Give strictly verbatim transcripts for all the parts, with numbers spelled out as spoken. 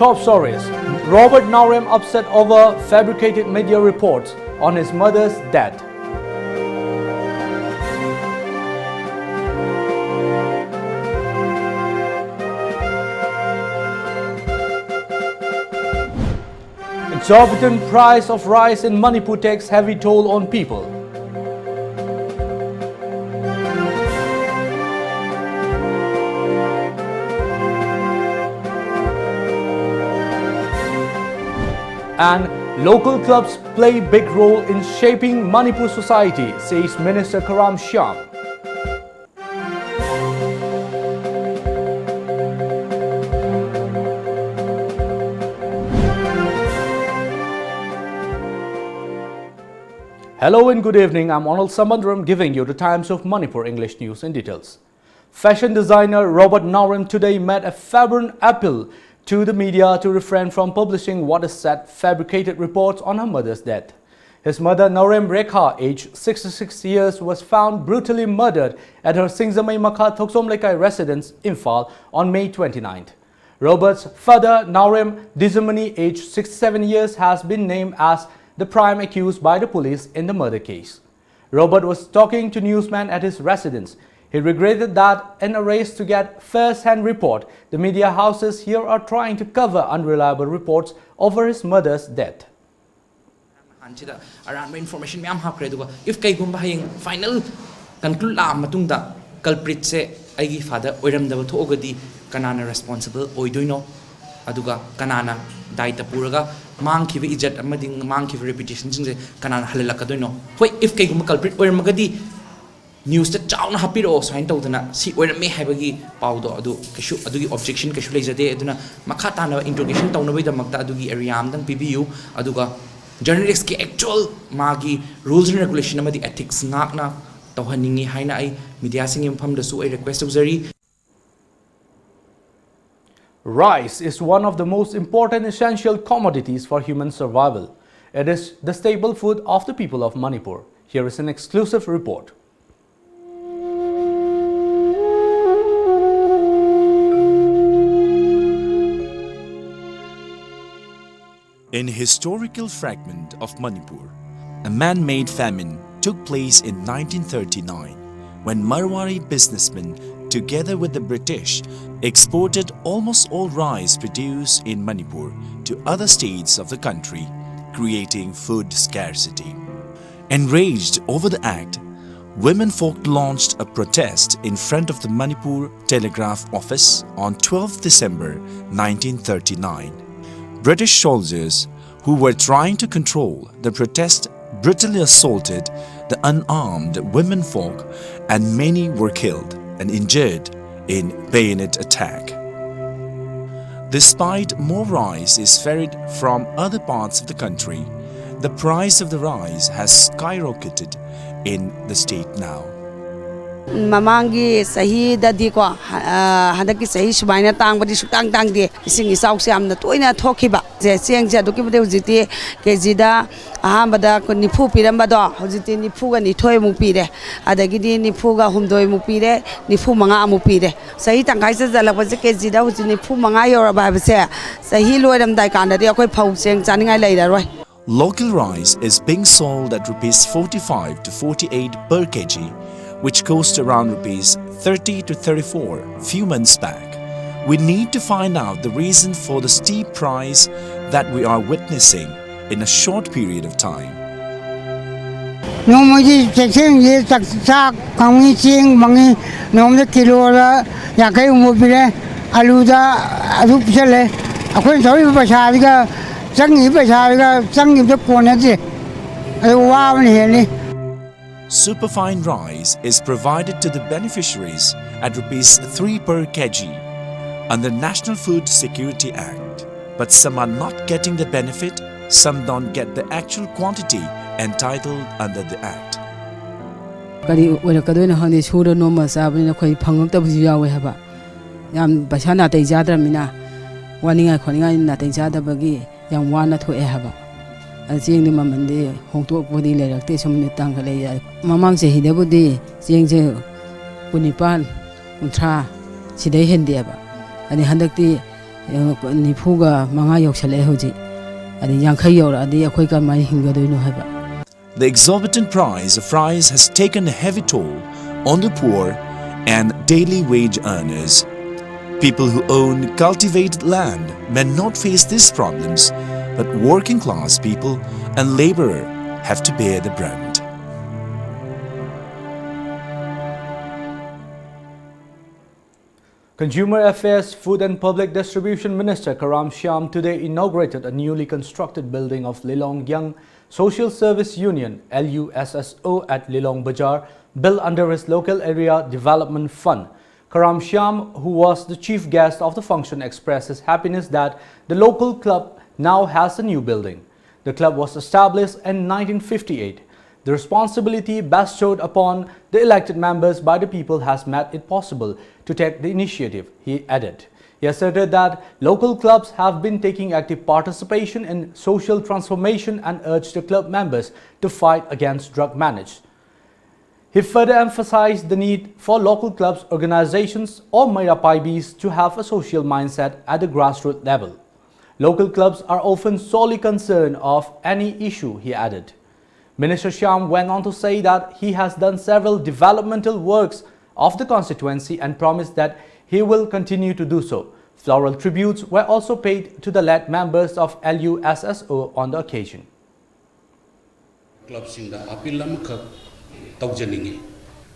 Top stories. Robert Naorem upset over fabricated media reports on his mother's death. Exorbitant price of rice in Manipur takes heavy toll on people. And local clubs play big role in shaping Manipur society, says Minister Karam Shyam. Hello and good evening. I'm Arnold Sambantaram giving you the Times of Manipur English news in details. Fashion designer Robert Naorem today made a fervent appeal to the media to refrain from publishing what is said fabricated reports on her mother's death. His mother, Naorem Rekha, aged sixty-six years, was found brutally murdered at her Singzamei Makha Thoksom Lekai residence, Imphal, on May twenty-ninth. Robert's father, Naorem Dizumani, aged sixty-seven years, has been named as the prime accused by the police in the murder case. Robert was talking to newsmen at his residence. He regretted that in a race to get first-hand report, the media houses here are trying to cover unreliable reports over his mother's death. ꯅꯍꯥꯟꯁꯤꯗ ꯑꯔꯥꯟꯕ information ꯃꯌꯥꯝ ꯍꯥꯞꯈ꯭ꯔꯦ꯫ ꯑꯗꯨꯒ if ꯀꯩꯒꯨꯝꯕ ꯍꯌꯦꯡ final ꯀꯟꯀ꯭ꯂꯨꯗ ꯂꯥꯛꯑ ꯃꯇꯨꯡꯗ ꯀꯜꯄ꯭ꯔꯤꯠꯁꯦ ꯑꯩꯒꯤ father ꯑꯣꯏꯔꯝꯗꯕ ꯊꯣꯛꯑꯒꯗꯤ ꯀꯅꯥꯅ responsible ꯑꯣꯏꯗꯣꯏꯅꯣ? ꯑꯗꯨꯒ ꯀꯅꯥꯅ ꯗꯥꯏꯇ ꯄꯨꯔꯒ ꯃꯥꯡꯈꯤꯕ ꯏꯖꯠ ꯑꯃꯗꯤ ꯃꯥꯡꯈꯤꯕ ꯔꯦꯄꯨꯇꯦꯁꯟꯁꯤꯡꯁꯦ ꯀꯅꯥꯅ ꯍꯜꯍꯜꯂꯛꯀꯗꯣꯏꯅꯣ? ꯍꯣꯏ, if ꯀꯩꯒꯨꯝꯕ ꯀꯜꯄ꯭ꯔꯤꯠ ꯑꯣꯏꯔꯝꯃꯒꯗꯤ ꯅ꯭ꯌꯨꯁꯇ ꯆꯥꯎꯅ ꯍꯥꯞꯄꯤꯔꯛꯑꯣ ꯁꯨꯃꯥꯏꯅ ꯇꯧꯗꯅ ꯁꯤ ꯑꯣꯏꯔꯝꯃꯦ ꯍꯥꯏꯕꯒꯤ ꯄꯥꯎꯗꯣ, ꯑꯗꯨ ꯀꯩꯁꯨ ꯑꯗꯨꯒꯤ ꯑꯣꯕꯖꯦꯛꯁꯟ ꯀꯩꯁꯨ ꯂꯩꯖꯗꯦ꯫ ꯑꯗꯨꯅ ꯃꯈꯥ ꯇꯥꯅ ꯏꯟꯇ꯭ꯔꯣꯒꯦꯁꯟ ꯇꯧꯅꯕꯒꯤꯗꯃꯛꯇ ꯑꯗꯨꯒꯤ ꯑꯦꯔꯤꯌꯥ ꯑꯃꯗꯪ ꯄꯤꯕꯤꯌꯨ꯫ ꯑꯗꯨꯒ ꯖꯔꯅꯦꯂꯤꯁꯀꯤ ꯑꯦꯛꯆꯨꯋꯦꯜ ꯃꯥꯒꯤ ꯔꯨꯜꯁ ꯑꯦꯟ ꯔꯦꯒꯨꯂꯦꯁꯟ ꯑꯃꯗꯤ ꯑꯦꯊꯤꯛꯁ ꯉꯥꯛꯅ ꯇꯧꯍꯟꯅꯤꯡꯉꯤ ꯍꯥꯏꯅ ꯑꯩ ꯃꯤꯗꯤꯌꯥꯁꯤꯡꯒꯤ ꯃꯐꯝꯗꯁꯨ ꯑꯩ ꯔꯤꯀ꯭ꯋꯦꯁ ꯇꯧꯖꯔꯤ꯫ Rice is one of the most important essential commodities for human survival. It is the staple food of the people of Manipur. Here is an exclusive report. In historical fragment of Manipur, a man-made famine took place in nineteen thirty-nine when Marwari businessmen, together with the British, exported almost all rice produced in Manipur to other states of the country, creating food scarcity. Enraged over the act, women folk launched a protest in front of the Manipur Telegraph Office on twelfth December nineteen thirty-nine. British soldiers who were trying to control the protest brutally assaulted the unarmed women folk, and many were killed and injured in bayonet attack. Despite more rice is ferried from other parts of the country, the price of the rice has skyrocketed in the state now. ꯃꯃꯥꯡꯒꯤ ꯆꯍꯤꯗꯗꯤꯀꯣ, ꯑ, ꯍꯟꯗꯛꯀꯤ ꯆꯍꯤ ꯁꯨꯃꯥꯏꯅ ꯇꯥꯡꯕꯗꯤ ꯁꯨꯛꯇꯥꯡ ꯇꯥꯡꯗꯦ꯫ ꯏꯁꯤꯡ ꯏꯆꯥꯎꯁꯦ ꯌꯥꯝꯅ ꯇꯣꯏꯅ ꯊꯣꯛꯈꯤꯕ꯫ ꯁꯦ, ꯆꯦꯡꯁꯦ ꯑꯗꯨꯛꯀꯤ ꯃꯇꯤꯛ ꯍꯧꯖꯤꯛꯇꯤ ꯀꯦꯖꯤꯗ ꯑꯍꯥꯟꯕꯗ ꯀꯨꯟ ꯅꯤꯐꯨ ꯄꯤꯔꯝꯕꯗꯣ ꯍꯧꯖꯤꯛꯇꯤ ꯅꯤꯐꯨꯒ ꯅꯤꯊꯣꯏꯃꯨꯛ ꯄꯤꯔꯦ, ꯑꯗꯒꯤꯗꯤ ꯅꯤꯐꯨꯒ ꯍꯨꯝꯗꯣꯏꯃꯨꯛ ꯄꯤꯔꯦ, ꯅꯤꯐꯨ ꯃꯉꯥꯃꯨꯛ ꯄꯤꯔꯦ꯫ ꯆꯍꯤ ꯇꯪꯈꯥꯏ ꯆꯟꯁꯤꯜꯂꯛꯄꯁꯦ ꯀꯦꯖꯤꯗ ꯍꯧꯖꯤꯛ ꯅꯤꯐꯨ ꯃꯉꯥ ꯌꯧꯔꯕ ꯍꯥꯏꯕꯁꯦ ꯆꯍꯤ ꯂꯣꯏꯔꯝꯗꯥꯏ ꯀꯥꯟꯗꯗꯤ ꯑꯩꯈꯣꯏ ꯐꯧ ꯆꯦꯡ ꯆꯥꯅꯤꯡꯉꯥꯏ ꯂꯩꯔꯔꯣꯏ꯫ Local rice is being sold at rupees forty-five to forty-eight per kg, which cost around rupees thirty to thirty-four few months back. We need to find out the reason for the steep price that we are witnessing in a short period of time. ꯅꯣꯡꯃꯒꯤ ꯆꯦꯛꯁꯤꯡꯁꯦ ꯆꯥꯛ ꯆꯥꯛ ꯐꯪꯉꯤ, ꯆꯦꯡ ꯐꯪꯉꯤ, ꯅꯣꯡꯃꯗ ꯀꯤꯂꯣꯗ ꯌꯥꯡꯈꯩ ꯍꯨꯝꯐꯨ ꯄꯤꯔꯦ, ꯑꯂꯨꯗ ꯑꯗꯨ ꯄꯤꯁꯜꯂꯦ꯫ ꯑꯩꯈꯣꯏꯅ ꯇꯧꯔꯤꯕ ꯄꯩꯁꯥꯁꯤꯒ ꯆꯪꯉꯤꯕ ꯄꯩꯁꯥꯁꯤꯒ ꯆꯪꯉꯤꯕꯗ ꯀꯣꯟꯅꯗꯦ꯫ ꯑꯗꯨ ꯋꯥꯕꯅ ꯍꯦꯜꯂꯤ꯫ Superfine rice is provided to the beneficiaries at rupees three per kg under National Food Security Act, but some are not getting the benefit, some don't get the actual quantity entitled under the act. ꯀꯔꯤ ꯑꯣꯏꯔꯛꯀꯗꯣꯏꯅꯣ ꯈꯪꯗꯦ꯫ ꯁꯨꯔ ꯅꯣꯝꯃ ꯆꯥꯕꯅꯤꯅ ꯑꯩꯈꯣꯏ ꯐꯪꯉꯛꯇꯕꯁꯨ ꯌꯥꯎꯋꯦ ꯍꯥꯏꯕ꯫ ꯌꯥꯝ ꯄꯩꯁꯥ ꯅꯥꯇꯩ ꯆꯥꯗ꯭ꯔꯕꯅꯤꯅ ꯋꯥꯅꯤꯡꯉꯥꯏ ꯈꯣꯠꯅꯤꯡꯉꯥꯏ ꯅꯥꯇꯩ ꯆꯥꯗꯕꯒꯤ ꯌꯥꯝ ꯋꯥꯅ ꯊꯣꯛꯑꯦ ꯍꯥꯏꯕ꯫ ꯑꯗ ꯆꯦꯡꯗꯤ ꯃꯃꯜꯗꯤ ꯍꯣꯡꯗꯣꯛꯄꯗꯤ ꯂꯩꯔꯛꯇꯦ, ꯁꯨꯝ ꯇꯥꯡꯈꯠꯂꯛꯏ꯫ ꯃꯃꯥꯡ ꯆꯍꯤꯗꯕꯨꯗꯤ ꯆꯦꯡꯁꯦ ꯀꯨꯟꯅꯤꯄꯥꯟ, ꯀꯨꯟꯊ꯭ꯔꯥ ꯁꯤꯗꯩ ꯍꯦꯟꯗꯦꯕ꯫ ꯑꯗꯩ ꯍꯟꯗꯛꯇꯤ, ꯑ, ꯅꯤꯐꯨꯒ ꯃꯉꯥ ꯌꯧꯁꯜꯂꯛꯑꯦ ꯍꯧꯖꯤꯛ꯫ ꯑꯗꯩ ꯌꯥꯡꯈꯩ ꯌꯧꯔꯛꯑꯗꯤ ꯑꯩꯈꯣꯏ ꯀꯃꯥꯏꯅ ꯍꯤꯡꯒꯗꯣꯏꯅꯣ ꯍꯥꯏꯕ꯫ The exorbitant price of rice has taken a heavy toll on the poor and daily wage earners. People who own cultivated land may not face these problems, but working class people and laborer have to bear the brunt. Consumer Affairs, Food and Public Distribution Minister Karam Shyam today inaugurated a newly constructed building of Lilong Young Social Service Union, L U S S O, at Lilong Bazar, built under his local area development fund. Karam Shyam, who was the chief guest of the function, expressed his happiness that the local club now has a new building. The club was established in nineteen fifty-eight. The responsibility bestowed upon the elected members by the people has made it possible to take the initiative, he added. He asserted that local clubs have been taking active participation in social transformation and urged the club members to fight against drug manage. He further emphasized the need for local clubs, organizations, or Meira Paibis to have a social mindset at the grassroots level. Local clubs are often solely concerned of any issue, he added. Minister Shyam went on to say that he has done several developmental works of the constituency and promised that he will continue to do so. Floral tributes were also paid to the late members of L U S S O on the occasion. ꯀ꯭ꯂꯕꯁꯤꯡꯗ appeal ꯑꯃꯈꯛ ꯇꯧꯖꯅꯤꯡꯏ꯫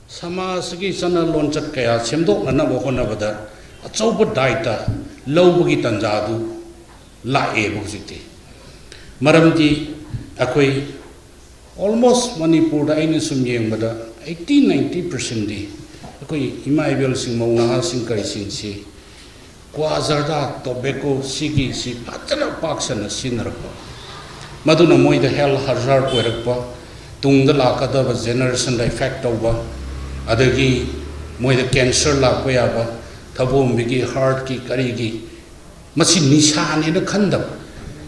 ꯁꯃꯥꯖꯒꯤ ꯆꯠꯅ ꯂꯣꯟꯆꯠ ꯀꯌꯥ ꯁꯦꯝꯗꯣꯛꯅꯅꯕ ꯍꯣꯠꯅꯕꯗ ꯑꯆꯧꯕ ꯗꯥꯏꯇ ꯂꯧꯕꯒꯤ ꯇꯥꯟꯖꯥꯗꯨ ꯂꯥꯛꯑꯦꯕ ꯍꯧꯖꯤꯛꯇꯤ꯫ ꯃꯔꯝꯗꯤ ꯑꯩꯈꯣꯏ almost ꯃꯅꯤꯄꯨꯔꯗ ꯑꯩꯅ ꯁꯨꯝ ꯌꯦꯡꯕꯗ eighty ninety percentꯗꯤ ꯑꯩꯈꯣꯏ ꯏꯃꯥ ꯏꯕꯦꯜꯁꯤꯡ, ꯃꯧ ꯅꯍꯥꯁꯤꯡ, ꯀꯔꯤꯁꯤꯡꯁꯤ ꯀ꯭ꯋꯥ, ꯖꯔꯗꯥ, ꯇꯣꯕꯦꯀꯣ ꯁꯤꯒꯤꯁꯤ ꯐꯖꯅ ꯄꯥꯛ ꯁꯟꯅ ꯁꯤꯖꯤꯟꯅꯔꯛꯄ, ꯃꯗꯨꯅ ꯃꯣꯏꯗ health hazard ꯑꯣꯏꯔꯛꯄ, ꯇꯨꯡꯗ ꯂꯥꯛꯀꯗꯕ generationꯗ effect ꯇꯧꯕ, ꯑꯗꯒꯤ ꯃꯣꯏꯗ cancer ꯂꯥꯛꯄ ꯌꯥꯕ, ꯊꯕꯣꯝꯕꯤꯒꯤ, heartꯀꯤ, ꯀꯔꯤꯒꯤ, ꯃꯁꯤ ꯅꯤꯁꯥꯅꯦꯅ ꯈꯟꯗꯕ,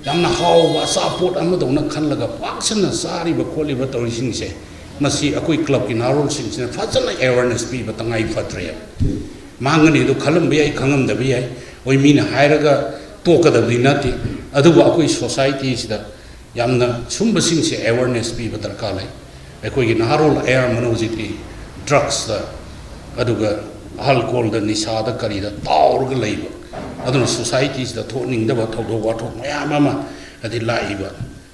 ꯌꯥꯝꯅ ꯍꯥꯎꯕ ꯑꯆꯥꯄꯣꯠ ꯑꯃꯗꯧꯅ ꯈꯜꯂꯒ ꯄꯥꯛ ꯁꯟꯅ ꯆꯥꯔꯤꯕ ꯈꯣꯠꯂꯤꯕ ꯇꯧꯔꯤꯁꯤꯡꯁꯦ, ꯃꯁꯤ ꯑꯩꯈꯣꯏ ꯀ꯭ꯂꯕꯀꯤ ꯅꯍꯥꯔꯣꯜꯁꯤꯡꯁꯤꯅ ꯐꯖꯅ awareness ꯄꯤꯕ ꯇꯉꯥꯏ ꯐꯗ꯭ꯔꯦꯕ꯫ ꯃꯥꯡꯒꯅꯤ ꯑꯗꯨ ꯈꯜꯂꯝꯕ ꯌꯥꯏ, ꯈꯪꯉꯝꯗꯕ ꯌꯥꯏ, ꯍꯣꯏ, ꯃꯤꯅ ꯍꯥꯏꯔꯒ ꯇꯣꯛꯀꯗꯕꯗꯤ ꯅꯠꯇꯦ꯫ ꯑꯗꯨꯕꯨ ꯑꯩꯈꯣꯏ ꯁꯣꯁꯥꯏꯇꯤꯁꯤꯗ ꯌꯥꯝꯅ ꯁꯨꯝꯕꯁꯤꯡꯁꯦ ꯑꯦꯋꯦꯔꯅꯦꯁ ꯄꯤꯕ ꯗꯔꯀꯥꯔ ꯂꯩ꯫ ꯑꯩꯈꯣꯏꯒꯤ ꯅꯍꯥꯔꯣꯜ ꯑꯌꯥꯝꯕꯅ ꯍꯧꯖꯤꯛꯇꯤ ꯗ꯭ꯔꯛꯁꯇ, ꯑꯗꯨꯒ ꯑꯜꯀꯣꯍꯣꯜꯗ, ꯅꯤꯁꯥꯗ, ꯀꯔꯤꯗ ꯇꯥꯎꯔꯒ ꯂꯩꯕ꯫ ꯑꯗꯨꯅ ꯁꯣꯁꯥꯏꯇꯤꯁꯤꯗ ꯊꯣꯛꯅꯤꯡꯗꯕ ꯊꯧꯗꯣꯛ ꯋꯥꯊꯣꯛ ꯃꯌꯥꯝ ꯑꯃ ꯍꯥꯏꯗꯤ ꯂꯥꯛꯏꯕ꯫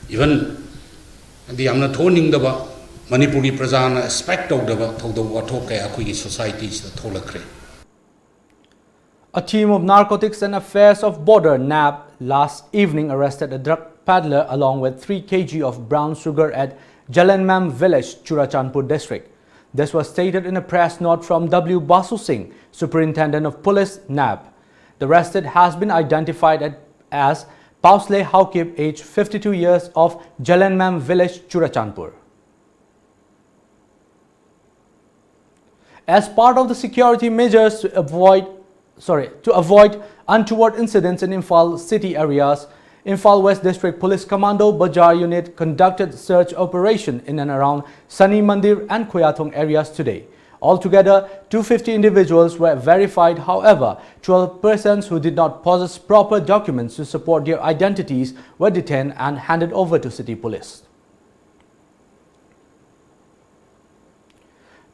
ꯏꯚꯟ ꯍꯥꯏꯗꯤ ꯌꯥꯝꯅ ꯊꯣꯛꯍꯟꯅꯤꯡꯗꯕ, ꯃꯅꯤꯄꯨꯔꯒꯤ ꯄ꯭ꯔꯖꯥꯅ ꯑꯦꯛꯁꯄꯦꯛ ꯇꯧꯗꯕ ꯊꯧꯗꯣꯛ ꯋꯥꯊꯣꯛ ꯀꯌꯥ ꯑꯩꯈꯣꯏꯒꯤ ꯁꯣꯁꯥꯏꯇꯤꯁꯤꯗ ꯊꯣꯛꯂꯛꯈ꯭ꯔꯦ꯫ A team of Narcotics and Affairs of Border, nab, last evening arrested a drug peddler along with three kilograms of brown sugar at Jalanmam village, Churachandpur district. This was stated in a press note from W Basu Singh, Superintendent of Police, nab. The arrested has been identified at, as Pausle Haokip, age fifty-two years, of Jalanmam village, Churachandpur. As part of the security measures to avoid, sorry, to avoid untoward incidents in Imphal city areas, Imphal West District Police Commando Bazaar Unit conducted search operation in and around Sani Mandir and Khoyathong areas today. Altogether, two fifty individuals were verified. However, twelve persons who did not possess proper documents to support their identities were detained and handed over to city police.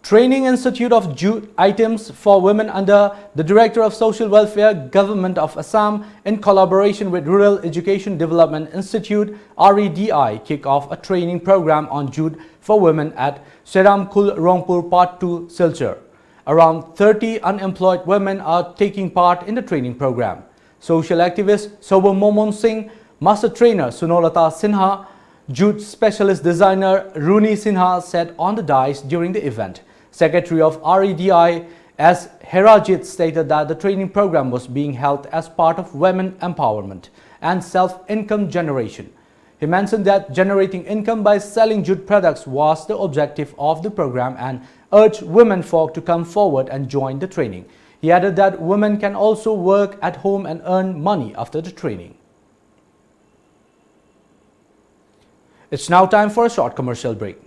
Training Institute of Jute Items for Women under the Director of Social Welfare, Government of Assam, in collaboration with Rural Education Development Institute, R E D I, kick off a training program on jute for women at Seramkhul Rongpur Part two, Silchar. Around thirty unemployed women are taking part in the training program. Social activist Sobo Momon Singh, master trainer Sunolata Sinha, jute specialist designer Runi Sinha sat on the dais during the event. Secretary of R E D I S Herajit stated that the training program was being held as part of women empowerment and self-income generation. He mentioned that generating income by selling jute products was the objective of the program and urged women folk to come forward and join the training. He added that women can also work at home and earn money after the training. It's now time for a short commercial break.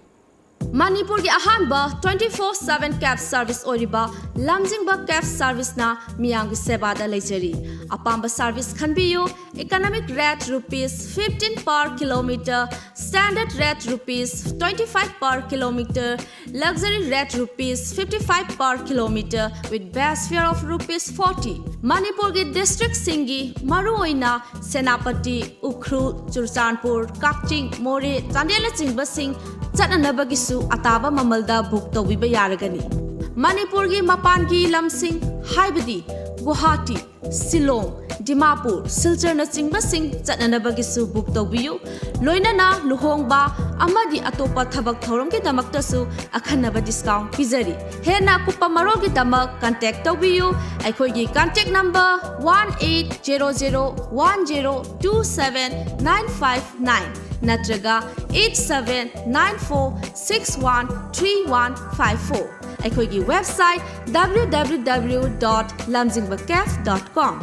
ꯃꯅꯤꯄꯨꯔꯒꯤ ꯑꯍꯥꯟꯕ twenty four seven cab service ꯑꯣꯏꯔꯤꯕ ꯂꯝꯖꯤꯡꯕ cab serviceꯅ ꯃꯤꯌꯥꯝꯒꯤ ꯁꯦꯕꯥꯗ ꯂꯩꯖꯔꯤ꯫ ꯑꯄꯥꯝꯕ service ꯈꯟꯕꯤꯌꯨ꯫ Economic rate rupees fifteen per kilometer, standard rate rupees twenty five per kilometer, luxury rate rupees fifty five per kilometer with base fare of rupees forty꯫ ꯃꯅꯤꯄꯨꯔꯒꯤ districtꯁꯤꯡꯒꯤ ꯃꯔꯨꯑꯣꯏꯅ ꯁꯦꯅꯥꯄꯇꯤ, ꯎꯈ꯭ꯔꯨꯜ, ꯆꯨꯔꯆꯥꯟꯄꯨꯔ, ꯀꯛꯆꯤꯡ, ꯃꯣꯔꯦ, ꯆꯥꯟꯗꯦꯜꯅꯆꯤꯡꯕꯁꯤꯡ ꯆꯠꯅꯅꯕꯒꯤꯁꯨ ꯑꯇꯥꯕ ꯃꯃꯜꯗ book ꯇꯧꯕꯤꯕ ꯌꯥꯔꯒꯅꯤ꯫ ꯃꯅꯤꯄꯨꯔꯒꯤ ꯃꯄꯥꯟꯒꯤ ꯂꯝꯁꯤꯡ ꯍꯥꯏꯕꯗꯤ ꯒꯨꯋꯥꯍꯥꯇꯤ, ꯁꯤꯂꯣꯡ, ꯗꯤꯃꯥꯄꯨꯔ, ꯁꯤꯜꯆꯔꯅꯆꯤꯡꯕꯁꯤꯡ ꯆꯠꯅꯅꯕꯒꯤꯁꯨ book ꯇꯧꯕꯤꯌꯨ꯫ ꯂꯣꯏꯅꯅ ꯂꯨꯍꯣꯡꯕ ꯑꯃꯗꯤ ꯑꯇꯣꯞꯄ ꯊꯕꯛ ꯊꯧꯔꯝꯒꯤꯗꯃꯛꯇꯁꯨ ꯑꯈꯟꯅꯕ discount ꯄꯤꯖꯔꯤ꯫ ꯍꯦꯟꯅ ꯑꯀꯨꯞꯄ ꯃꯔꯣꯜꯒꯤꯗꯃꯛ contact ꯇꯧꯕꯤꯌꯨ꯫ ꯑꯩꯈꯣꯏꯒꯤ contact number one eight zero zero one zero two seven nine five nine ꯅꯠꯇ꯭ꯔꯒ eight seven nine four six one three one five four꯫ ꯑꯩꯈꯣꯏꯒꯤ website www dot lamjingbacaf dot com꯫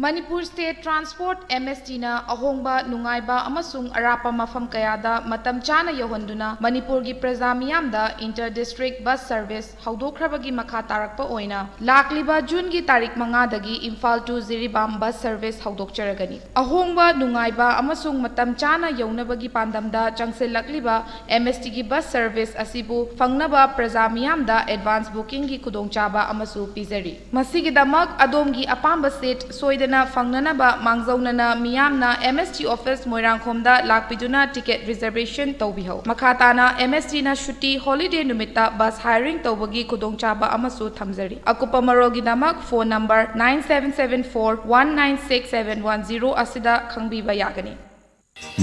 Manipur state transport, MSTꯅ ꯑꯍꯣꯡꯕ, ꯅꯨꯡꯉꯥꯏꯕ ꯑꯃꯁꯨꯡ ꯑꯔꯥꯞꯄ ꯃꯐꯝ ꯀꯌꯥꯗ ꯃꯇꯝ ꯆꯥꯅ ꯌꯧꯍꯟꯗꯨꯅ ꯃꯅꯤꯄꯨꯔꯒꯤ ꯄ꯭ꯔꯖꯥ ꯃꯤꯌꯥꯝꯗ inter district bus service ꯍꯧꯗꯣꯛꯈ꯭ꯔꯕꯒꯤ ꯃꯈꯥ ꯇꯥꯔꯛꯄ ꯑꯣꯏꯅ ꯂꯥꯛꯂꯤꯕ ꯖꯨꯟꯒꯤ ꯇꯥꯔꯤꯛ ꯃꯉꯥꯗꯒꯤ Imphal to Jiribam bus service ꯍꯧꯗꯣꯛꯆꯔꯒꯅꯤ꯫ ꯑꯍꯣꯡꯕ, ꯅꯨꯡꯉꯥꯏꯕ ꯑꯃꯁꯨꯡ ꯃꯇꯝ ꯆꯥꯅ ꯌꯧꯅꯕꯒꯤ ꯄꯥꯟꯗꯝꯗ ꯆꯪꯁꯤꯜꯂꯛꯂꯤꯕ MSTꯒꯤ bus service ꯑꯁꯤꯕꯨ ꯐꯪꯅꯕ ꯄ꯭ꯔꯖꯥ ꯃꯤꯌꯥꯝꯗ advance bookingꯒꯤ ꯈꯨꯗꯣꯡꯆꯥꯕ ꯑꯃꯁꯨ ꯄꯤꯖꯔꯤ꯫ ꯃꯁꯤꯒꯤꯗꯃꯛ ꯑꯗꯣꯝꯒꯤ ꯑꯄꯥꯝꯕ seat ꯁꯣꯏꯗꯅ ꯐꯪꯅꯅꯕ ꯃꯥꯡꯖꯧꯅꯅ ꯃꯤꯌꯥꯝꯅ MST office ꯃꯣꯏꯔꯥꯡꯈꯣꯝꯗ ꯂꯥꯛꯄꯤꯗꯨꯅ ticket reservation ꯇꯧꯕꯤꯍꯧ꯫ ꯃꯈꯥ ꯇꯥꯅ MSTꯅ ꯁꯨꯇꯤ, holiday ꯅꯨꯃꯤꯠꯇ bus hiring ꯇꯧꯕꯒꯤ ꯈꯨꯗꯣꯡꯆꯥꯕ ꯑꯃꯁꯨ ꯊꯝꯖꯔꯤ꯫ ꯑꯀꯨꯞꯄ ꯃꯔꯣꯜꯒꯤꯗꯃꯛ phone number nine seven seven four one nine six seven one zero ꯑꯁꯤꯗ ꯈꯪꯕꯤꯕ ꯌꯥꯒꯅꯤ꯫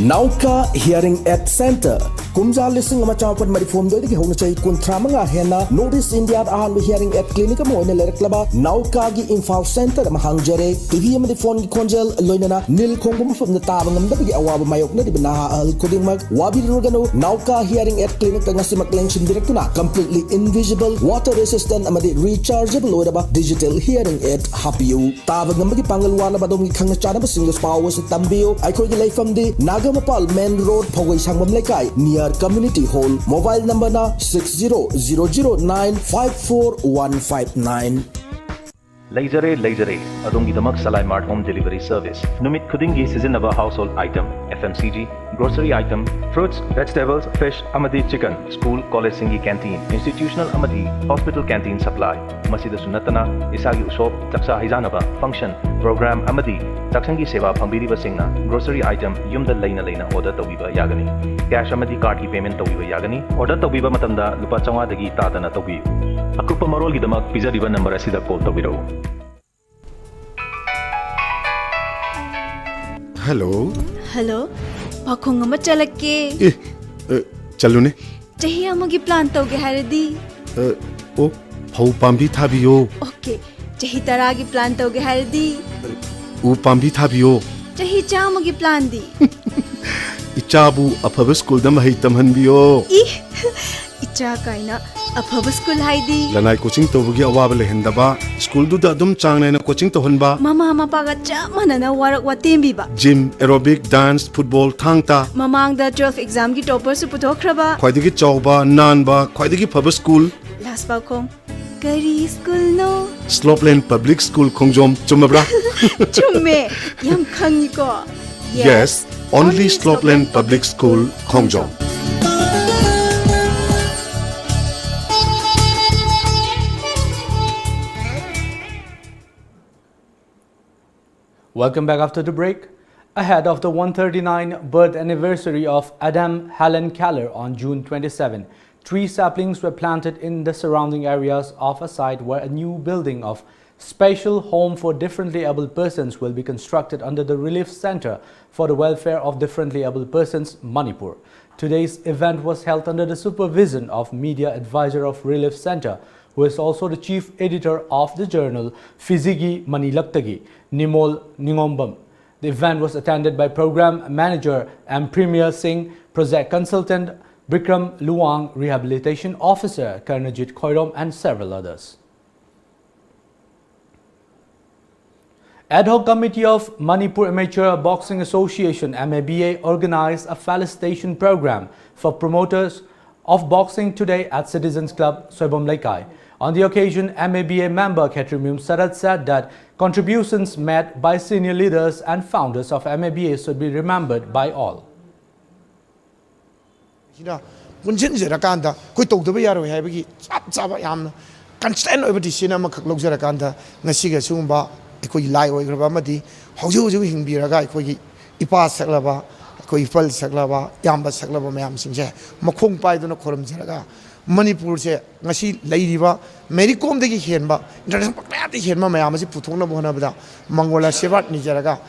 ꯅꯥꯎꯀꯥ ꯍꯤꯌꯔꯤꯡ ꯑꯦꯗ ꯁꯦꯟꯇꯔ꯫ ꯀꯨꯝꯖꯥ ꯂꯤꯁꯤꯡ ꯑꯃ ꯆꯥꯃꯥꯄꯟ ꯃꯔꯤꯐꯨ ꯍꯨꯝꯗꯣꯏꯗꯒꯤ ꯍꯧꯅ ꯆꯍꯤ ꯀꯨꯟꯊ꯭ꯔꯥ ꯃꯉꯥ ꯍꯦꯟꯅ North East Indiaꯗ ꯑꯍꯥꯟꯕ hearing aid clinic ꯑꯃ ꯑꯣꯏꯅ ꯂꯩꯔꯛꯂꯕ ꯅꯥꯎꯀꯥꯒꯤ ꯏꯝꯐꯥꯜ ꯁꯦꯟꯇꯔ ꯑꯃ ꯍꯥꯡꯖꯔꯦ꯫ ꯇꯤꯚꯤ ꯑꯃꯗꯤ ꯐꯣꯟꯒꯤ ꯈꯣꯟꯖꯦꯜ, ꯂꯣꯏꯅꯅ ꯅꯤꯜ ꯈꯣꯡꯕ ꯃꯐꯝꯗ ꯇꯥꯕ ꯉꯝꯗꯕꯒꯤ ꯑꯋꯥꯕ ꯃꯥꯌꯣꯛꯅꯔꯤꯕ ꯅꯍꯥ ꯑꯍꯜ ꯈꯨꯗꯤꯡꯃꯛ ꯋꯥꯕꯤꯔꯨꯔꯒꯅꯨ꯫ ꯅꯥꯎꯀꯥ ꯍꯤꯌꯔꯤꯡ ꯑꯦꯗ ꯀ꯭ꯂꯤꯅꯤꯛꯇ ꯉꯁꯤꯃꯛ ꯂꯦꯡꯁꯤꯟꯕꯤꯔꯛꯇꯨꯅ completely invisible, water resistant ꯑꯃꯗꯤ rechargeable ꯑꯣꯏꯔꯕ digital hearing aid ꯍꯥꯞꯄꯤꯌꯨ꯫ ꯇꯥꯕ ꯉꯝꯕꯒꯤ ꯄꯥꯡꯒꯜ ꯋꯥꯠꯂꯕ ꯑꯗꯣꯝꯒꯤ ꯈꯪꯅ ꯆꯥꯟꯅꯕꯁꯤꯡꯗ ꯄꯥꯎ ꯑꯁꯤ ꯇꯝꯕꯤꯌꯨ꯫ ꯑꯩꯈꯣꯏꯒꯤ ꯂꯩꯐꯝꯗꯤ ꯅꯥꯒꯥꯃꯄꯥꯜ ꯃꯦꯟ ꯔꯣꯗ, ꯐꯧꯒꯩ ꯁꯥꯡꯕꯝ ꯂꯩꯀꯥꯏ, near community hall. Mobile number ꯅ six zero zero zero nine five four one five nine. ꯂꯩꯖꯔꯦ, ꯂꯩꯖꯔꯦ꯫ ꯑꯗꯣꯝꯒꯤꯗꯃꯛ Salai mart home delivery service. ꯅꯨꯃꯤꯠ ꯈꯨꯗꯤꯡꯒꯤ ꯁꯤꯖꯤꯟꯅꯕ household item, F M C G, grocery item, fruits, vegetables, fish ꯑꯃꯗꯤ chicken, school, ꯀꯣꯂꯦꯖꯁꯤꯡꯒꯤ canteen, institutional ꯑꯃꯗꯤ ꯍꯣꯁꯄꯤꯇꯥꯜ ꯀꯦꯟꯇꯤꯟ ꯁꯄ꯭ꯂꯥꯏ꯫ ꯃꯁꯤꯗꯁꯨ ꯅꯠꯇꯅ ꯏꯁꯥꯒꯤ ꯎꯁꯣꯞ, ꯆꯥꯛꯆꯥ ꯍꯩꯖꯥꯅꯕ, ꯐꯪꯁꯟ, ꯄ꯭ꯔꯣꯒ꯭ꯔꯥꯝ ꯑꯃꯗꯤ ꯆꯥꯛꯁꯪꯒꯤ ꯁꯦꯕꯥ ꯐꯪꯕꯤꯔꯤꯕꯁꯤꯡꯅ ꯒ꯭ꯔꯣꯁꯔꯤ ꯑꯥꯏꯇꯦꯝ ꯌꯨꯝꯗ ꯂꯩꯅ ꯂꯩꯅ ꯑꯣꯔꯗꯔ ꯇꯧꯕꯤꯕ ꯌꯥꯒꯅꯤ꯫ ꯀꯦꯁ ꯑꯃꯗꯤ ꯀꯥꯔꯗꯀꯤ ꯄꯦꯃꯦꯟ ꯇꯧꯕꯤꯕ ꯌꯥꯒꯅꯤ꯫ ꯑꯣꯔꯗꯔ ꯇꯧꯕꯤꯕ ꯃꯇꯝꯗ ꯂꯨꯄꯥ ꯆꯥꯝꯃꯉꯥꯗꯒꯤ ꯇꯥꯗꯅ ꯇꯧꯕꯤꯌꯨ꯫ ꯑꯀꯨꯞꯄ ꯃꯔꯣꯜꯒꯤꯗꯃꯛ ꯄꯤꯖꯔꯤꯕ ꯅꯝꯕꯔ ꯑꯁꯤꯗ ꯀꯣꯜ ꯇꯧꯕꯤꯔꯛꯎ꯫ ꯍꯜꯂꯣ꯫ ꯍꯜꯂꯣ, ꯄꯥꯈꯣꯡ ꯑꯃ ꯆꯠꯂꯛꯀꯦ꯫ ꯑꯦ, ꯑ, ꯆꯠꯂꯨꯅꯦ꯫ ꯆꯍꯤ ꯑꯃꯒꯤ ꯄ꯭ꯂꯥꯟ ꯇꯧꯒꯦ ꯍꯥꯏꯔꯗꯤ? ꯑ, ꯑꯣ, ꯐꯧ ꯄꯥꯝꯕꯤ ꯊꯥꯕꯤꯌꯣ꯫ ꯑꯣꯀꯦ꯫ ꯆꯍꯤ ꯇꯔꯥꯒꯤ ꯄ꯭ꯂꯥꯟ ꯇꯧꯒꯦ ꯍꯥꯏꯔꯗꯤ? ꯎ ꯄꯥꯝꯕꯤ ꯊꯥꯕꯤꯌꯣ꯫ ꯆꯍꯤ ꯆꯥꯝꯃꯒꯤ ꯄ꯭ꯂꯥꯟꯗꯤ? ꯏꯆꯥꯕꯨ ꯑꯐꯕ ꯁ꯭ꯀꯨꯜꯗ ꯃꯍꯩ ꯇꯝꯍꯟꯕꯤꯌꯣ꯫ ꯏ, ꯏꯆꯥ ꯀꯥꯏꯅ꯫ ꯑꯐꯕ ꯁ꯭ꯀꯨꯜ ꯍꯥꯏꯗꯤ? ꯂꯅꯥꯏ ꯀꯣꯆꯤꯡ ꯇꯧꯕꯒꯤ ꯑꯋꯥꯕ ꯂꯩꯍꯟꯗꯕ, ꯁ꯭ꯀꯨꯜꯗꯨꯗ ꯑꯗꯨꯝ ꯆꯥꯡ ꯅꯥꯏꯅ ꯀꯣꯆꯤꯡ ꯇꯧꯍꯟꯕ꯫ ꯃꯃꯥ ꯃꯄꯥꯒ ꯆꯞ ꯃꯥꯟꯅꯅ ꯋꯥꯔꯛ ꯋꯥꯇꯦꯝꯕꯤꯕ꯫ ꯖꯤꯝ, ꯑꯦꯔꯣꯕꯤꯛ, ꯗꯥꯟꯁ, ꯐꯨꯠꯕꯣꯜ, ꯊꯥꯡ ꯇꯥ꯫ ꯃꯃꯥꯡꯗ ꯇꯨꯋꯦꯜꯐ ꯑꯦꯛꯖꯥꯝꯒꯤ ꯇꯣꯄꯔꯁꯨ ꯄꯨꯊꯣꯛꯈ꯭ꯔꯕ꯫ ꯈ꯭ꯋꯥꯏꯗꯒꯤ ꯆꯥꯎꯕ, ꯅꯥꯟꯕ, ꯈ꯭ꯋꯥꯏꯗꯒꯤ ꯐꯕ ꯁ꯭ꯀꯨꯜ꯫ ꯂꯥꯁ ꯄꯥꯎꯈꯣꯡ, ꯀꯔꯤ ꯁ꯭ꯀꯨꯜꯅꯣ? ꯁ꯭ꯂꯣꯞꯂꯦꯟ ꯄꯕ꯭ꯂꯤꯛ ꯁ꯭ꯀꯨꯜ ꯈꯣꯡꯖꯣꯝ, ꯆꯨꯝꯃꯕ꯭ꯔꯥ? ꯆꯨꯝꯃꯦ, ꯌꯥꯝ ꯈꯪꯉꯤꯀꯣ꯫ Yes, only Slopeland Public School, Khongjom. Welcome back after the break. Ahead of the one thirty-nine birth anniversary of Adam Helen Keller on June twenty-seven, three saplings were planted in the surrounding areas of a site where a new building of Special Home for Differently Abled Persons will be constructed under the Relief Center for the Welfare of Differently Abled Persons, Manipur. Today's event was held under the supervision of Media Advisor of Relief Center, who is also the chief editor of the journal, Fizigi Manilaktagi, Nimol Ningombam. The event was attended by Program Manager M Premier Singh, Project Consultant Bikram Luwang, Rehabilitation Officer Karnajit Khoirom, and several others. Ad hoc Committee of Manipur Amateur Boxing Association, M A B A, organized a felicitation program for promoters of boxing today at Citizens Club, Soibam Leikai. On the occasion, M A B A member Khetrimyum Sarat said that contributions made by senior leaders and founders of M A B A should be remembered by all. ꯁꯤꯅ ꯄꯨꯟꯁꯤꯟꯖꯔꯀꯥꯟꯗ ꯑꯩꯈꯣꯏ ꯇꯧꯗꯕ ꯌꯥꯔꯣꯏ ꯍꯥꯏꯕꯒꯤ ꯆꯞ ꯆꯥꯕ ꯌꯥꯝꯅ constant ꯑꯣꯏꯕ decision ꯑꯃꯈꯛ ꯂꯧꯖꯔꯀꯥꯟꯗ ꯉꯁꯤꯒ ꯁꯤꯒꯨꯝꯕ ꯑꯩꯈꯣꯏꯒꯤ ꯂꯥꯏ ꯑꯣꯏꯈ꯭ꯔꯕ ꯑꯃꯗꯤ ꯍꯧꯖꯤꯛ ꯍꯧꯖꯤꯛ ꯍꯤꯡꯕꯤꯔꯒ ꯑꯩꯈꯣꯏꯒꯤ ꯏꯄꯥ ꯁꯛꯂꯕ, ꯑꯩꯈꯣꯏ ꯏꯄꯜ ꯁꯛꯂꯕ, ꯏꯌꯥꯝꯕ ꯁꯛꯂꯕ ꯃꯌꯥꯝꯁꯤꯡꯁꯦ ꯃꯈꯣꯡ ꯄꯥꯏꯗꯨꯅ ꯈꯨꯔꯨꯝꯖꯔꯒ ꯃꯅꯤꯄꯨꯔꯁꯦ ꯉꯁꯤ ꯂꯩꯔꯤꯕ ꯃꯦꯔꯤ ꯀꯣꯝꯗꯒꯤ ꯍꯦꯟꯕ, international ꯃꯌꯥꯝꯗꯒꯤ ꯍꯦꯟꯕ ꯃꯌꯥꯝ ꯑꯁꯤ ꯄꯨꯊꯣꯛꯅꯕ ꯍꯣꯠꯅꯕꯗ ꯃꯪꯒꯣꯜ ꯑꯥꯁꯤꯔꯕꯥꯗ ꯅꯤꯖꯔꯒ